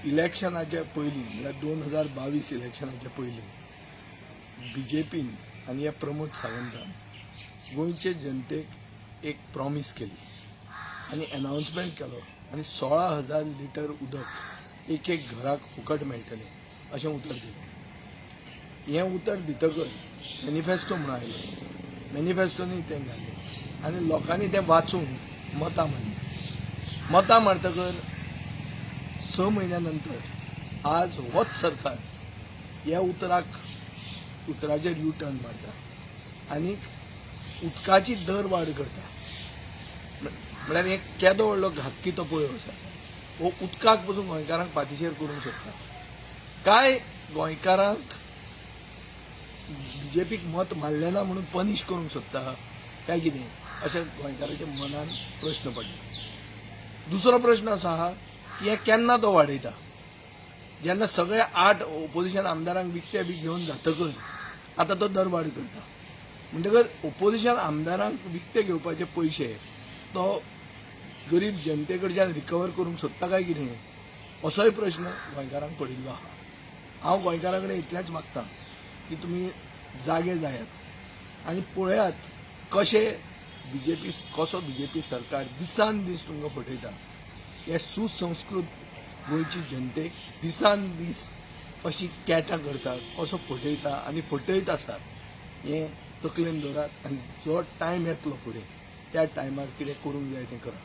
इलेक्शनाच्या पयलीं, म्हळ्यार 2022 इलेक्शनाच्या पयलीं, बीजेपीन आनी ह्या प्रमोद सावंतान गोंयचे जनतेक एक प्रॉमीस केली आनी अनाउन्समेंट केलो आनी 16,000 लिटर उदक एक एक घराक फुकट मेळटलें अशें उतर दिलें. हें उतर दितकच मॅनिफेस्टो म्हणून आयलो. मॅनिफेस्टोनी तें घालें आनी लोकांनी तें वाचून मतां मारलीं. मतां मारतकर 6 म्हयन्या नंतर आज होच सरकार ह्या उतराचेर यू टर्न मारता आनी उदकाची दर वाड करता. म्हळ्यार हे केदो व्हडलो घातकी तो पळय आसा. हो उदकाक पसून गोंयकारांक पातिशेर करूंक सोदता. काय गोंयकारांक बीजेपीक मत मारलें ना म्हणून पनिश करूंक सोदता काय कितें, अशें गोंयकाराच्या मनान प्रश्न पडला. दुसरो प्रश्न असो आहा की हें केन्ना तो वाडयता? जेन्ना सगळे आठ ओपोजिशन आमदारांक विकते बी घेवन जातकच आतां तो दरवाड करता. म्हणटकर ओपोजिशन आमदारांक विकते घेवपाचे पयशे तो गरीब जनते कडच्यान रिकवर करूंक सोदता काय कितें, असोय प्रश्न गोंयकारांक पडिल्लो आहा. हांव गोंयकारां कडेन इतलेंच मागता की तुमी जागे जायात आनी पळयात कशे बीजेपी, कसो बीजेपी सरकार दिसान दीस तुमकां फटयता. हे सुसंस्कृत गोंयची जनतेक दिसान दीस कशी कॅटां करता, कसो फटयता आनी फटयत आसात, हें तकलेन दवरात आनी जो टायम येतलो फुडें, त्या टायमार कितें करूंक जाय तें करा.